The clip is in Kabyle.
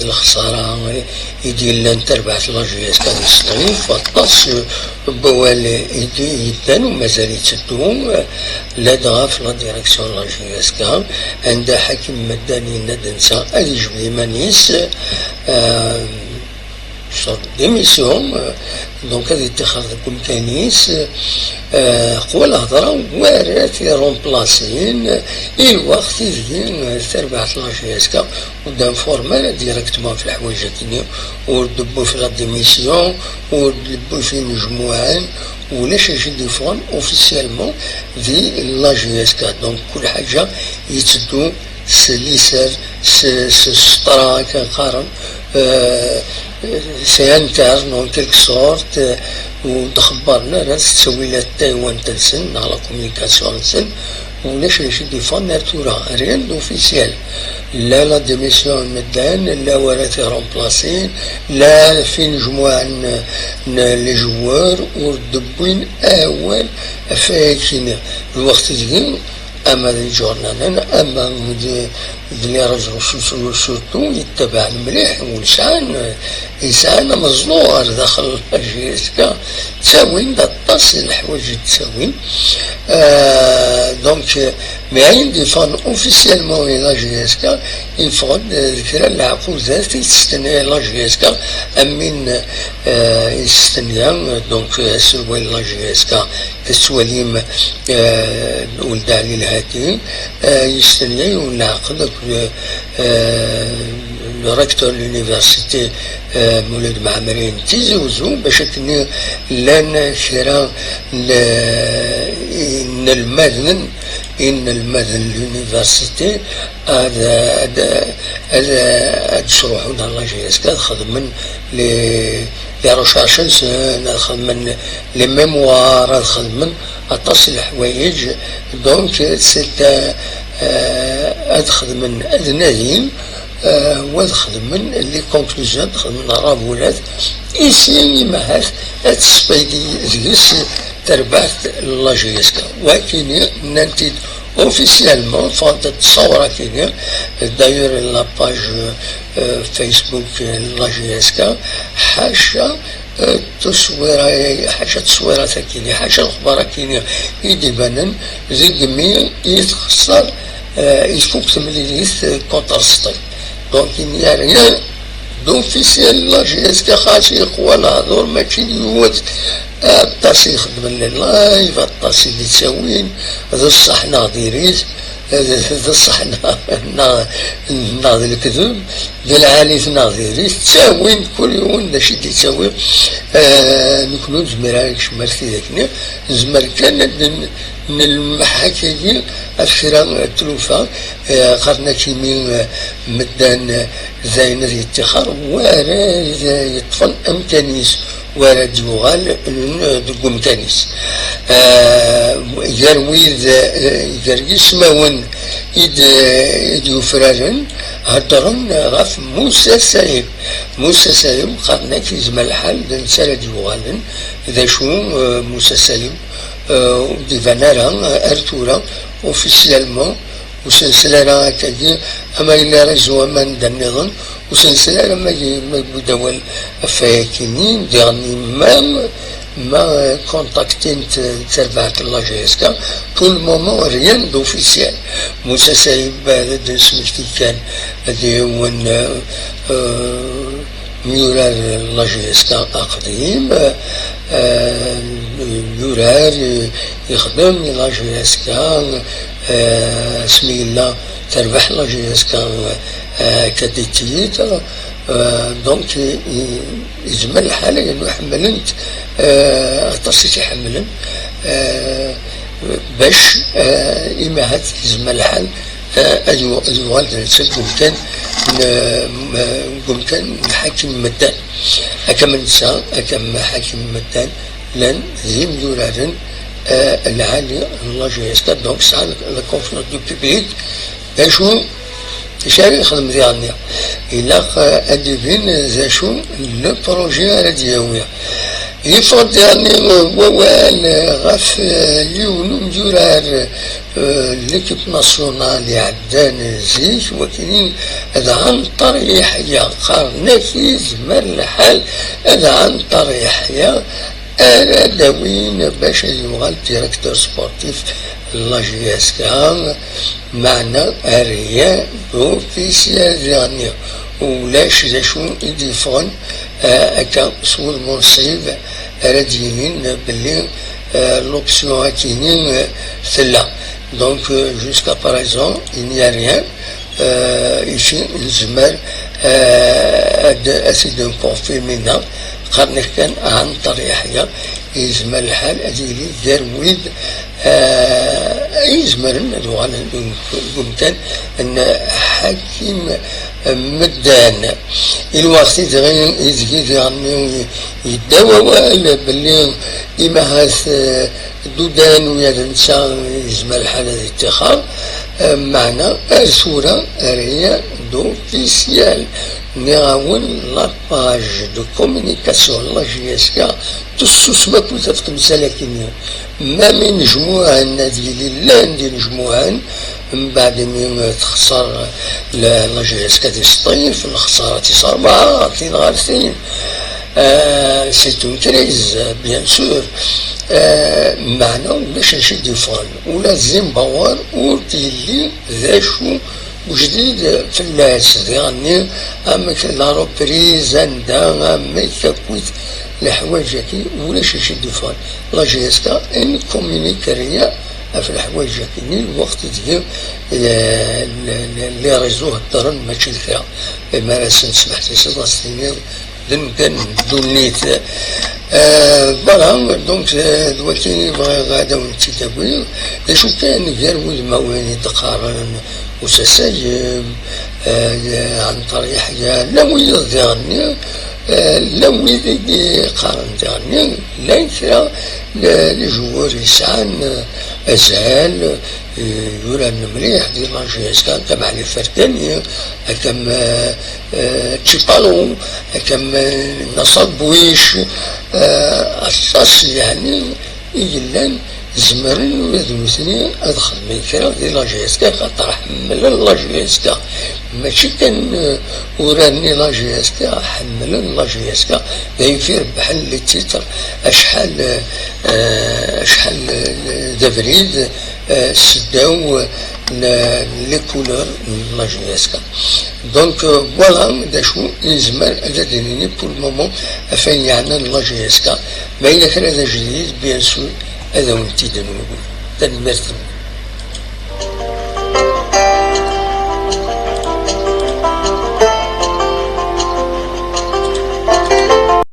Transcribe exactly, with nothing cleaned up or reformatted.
lexsara i d-yellan tarbaɛt n la J S K di Sṭif, aṭas n wawal i d-yeddan u mazal yetteddu, ladɣa ɣef la direction n la J S K, anda Ḥakim Meddan yenna-d netta ad yejbed iman-is, euh, sur démission, euh, donc ad yettixer deg umkan-is, euh, qwa lehḍra, wara t-irumplasin, i lweqt ideg, euh, tarbaɛt n la J S K ur d-informa ara directement ɣef leḥwayeǧ-agi-nni, ur d-tewwi la démission, ur d-tewwi inejmuɛen, ulac acu i d-yeffɣen officiellement di la J S K. Donc kul ḥaǧa yetteddu s liser, s, s, s ṭṭra akken qqaren, euh, c'est interne en quelque sorte, euh, ur d-xebbren ara s ttawilat taywant-nsen neɣ la communication-nsen, ulac acu i d-yeffɣen ar tura, rien d'officiel. La la démission n Meddan, la wara t-irumplasin, la f inejmuɛen n, n les joueurs, ur d-wwin awal ɣef wayagi-nni. Lweqt deg-i, ama d iǧurnanen, ama d, d les réseaux sociaux surtout, yettabaɛen mliḥ, ur sɛan, yesɛan ameẓlu ɣer daxel la J S K, ttawin-d aṭas n leḥwayeǧ i d-ttawin. Euh, donc, euh, mais ayen d-yeffɣen officiellement i la J S K, yeffeɣ-d, euh, kra n leɛqudat i testenya la J S K, am win, euh, i testenya, euh, donc, euh, aselway n la J S K, tettwalim, euh, Weld Ɛli Lhadi, euh, yestenyaw lɛeqd akked, euh, le recteur de l'université, euh, Mulud Mɛemmri n Tizi Uzzu, bac akken llan kra n inelmaden, inelmaden n l'université ad, ad, ad, ad sruḥun ɣer la J S K, ad xedmen les, les recherches-nsen, ad xedmen les mémoires, ad xedmen aṭas n leḥwayeǧ. Donc, c'est, euh, ad xedmen, ad nadin, euh, u ad xedmen les conclusions, ad xedmen ṛṛabulat, ici, imahat, ad tesfaydi deg-s terbaɛt n la J S K. Wagini, nnan-t-id officiellement, ffɣent-d ṣṣawṛat-agi, d'ailleurs, la page, euh, Facebook n la J S K, ḥaca, euh, tuswira, ḥaca tuswirat-agi, ḥaca lexbar-agi i d-ibanen deg mi i txeṣṣer, euh, i tfuk temlilit, euh, contre Sṭif. Donc, il n'y a rien d'officiel, la J S K, xas yeqwa lehdur, mačči d yiwet, aṭas i ixeddmen les lives, aṭas i d-ittawin, d ṣṣeḥ neɣ diri-t, d ṣṣeḥ neɣ, neɣ, neɣ d lekdeb, d lɛali-t neɣ diri-t, ttawin kul yiwen d acu i d-ittawi. Eh, nekkni ur nezmir ara ad nekcem ar tidak-nni, nezmer kan ad n-, nelmeḥ akkagi ɣef kra n tlufa, eh, qqaren-ak imi, eh, medden, eh, d ayen ad yettixer, wara d-, yeṭṭfen amkan-is, wara d-yuɣal n-, deg umkan-is. Eh, gar wid, eh, gar yismawen i d-, i d-yufraren, heddren ɣef Musa Sayeb. Musa Sayeb, qqaren-ak yezmer lḥal d netta ara d-yuɣalen. D acu, eh, Musa Sayeb, eh, ur d-iban ara, eh, ar tura, officiellement, ur s-nsel ara akkagi, ama yella réseau ama anda nniḍen, ur s-nsel ara ma y-, ma yewwi-d awal ɣef wayagi-nni, diɣen ma, ma, eh, contactin-t, eh, tarbaɛt n la J S K, pour le moment, rien d'officiel. Musa Sayeb, eh, ad d-nesmekti kan, d yiwen, eh, eh, myurar n la J S K aqdim, eh, yurar, eh, yexdem i la J S K, eh, asmi yella terbeḥ la J S K, eh, akka des titres, eh, donc, i-, i-, yezmer lḥal ayen ḥemmlen-t, eh, aṭas i t-iḥemmlen, eh, bac, eh, imahat yezmer lḥal, eh, ad yu-, ad yuɣal d netta deg umkan n, eh, deg umkan n Ḥakim Meddan. Akka am netta, akka am Ḥakim Meddan, llan d imyuraren, eh, lɛali n la J S K, donc sɛan la confiance du public. D acu, d acu ara yexdem diɣenni? Ilaq, eh, ad d-ibin d acu le projet ara d-yawi. Yeffeɣ-d daɣen wawal ɣef yiwen umyurar n l'équipe nationale iɛeddan zik, wakken ad Ɛenṭer Yeḥya, qqaren-ak yezmer lḥal ad Ɛenṭer Yeḥya ara d-awin bac ad yuɣal directeur sportif n la J S K, meɛna rien d'officiel diɣenni, ulac d acu i d-yeffɣen, eh, akka s wudem unṣib ara d-yinin belli, eh, l'option akini, eh, tella. Donc, euh, jusqu'à présent, il n'y a rien. Euh, ici, nezmer, euh, ad, ad t-id-nconfirmina, qqaren-ak kan Ɛenṭer Yeḥya, yezmer lḥal ad yili gar wid, euh, yezmeren ad uɣalen deg, deg umkan n Ḥakim Meddan. I lweqt i dɣi, i dɣi diɣenni yedda wawal belli imahat, euh, Dudan u yad netta yezmer lḥal ad yettixer, eh, meɛna ar tura rien d'officiel. Nniɣ-awen la page de communication n la J S K tessusem akk ɣef temsal-agi-nni. Même inejmuɛen ad yili llan d inejmuɛen, mbeɛd imi texṣer la, la J S K di Sṭif, lexṣara tis rebɛa, tin ɣer tin. Euh, c'est une crise, bien sûr. Euh, meɛna ulac acu i d-yeffɣen. Ula d Zimbabwe ur d-yelli d acu ujdid fell-as. Diɣenni, amek la reprise, anda, amek akkit leḥwayeǧ-agi, ulac acu i d-yeffɣen. La J S K, elle ne communique rien ɣef leḥwayeǧ-agi-nni, lweqt i deg, eh, les réseaux heddren mačči d kra. Imi ara sen-tesmeḥsiseḍ, ad s-tiniḍ d amkan n ddunit. Eh, voilà, donc, eh, d wakken i bɣiɣ ad awen-tt-id-awiɣ. D acu kan, gar wudmawen i d-qqaren Usasayem, eh, Ɛenṭer Yeḥya, llan wid diɣenni, eh, llan wid i d-iqqaren diɣenni, llan kra n, n les joueurs yesɛan, eh, azal, eh, yuran mliḥ di la J S K, akka am Ɛli Fergani, akka am, eh, eh, Tchipalo, akka am, eh, Naṣer Bwic, eh, aṭas, yeɛni, i yellan zemren ula d nutni ad xedmen kra di la J S K, xaṭer ḥemmlen la J S K. Mačči kan, eh, uraren i la J S K, ḥemmlen la J S K, d ayen fi rebbḥen les titres acḥal, eh, acḥal, eh, d abrid, eh, seddaw, eh, n, n les couleurs n la J S K. Donc, euh, voilà d acu i nezmer ad d-nini pour le moment ɣef wayen yeɛnan la J S K. Ma yella kra d ajdid, bien sûr, ad awen-t-id-nwi. Tanemmirt-nwen.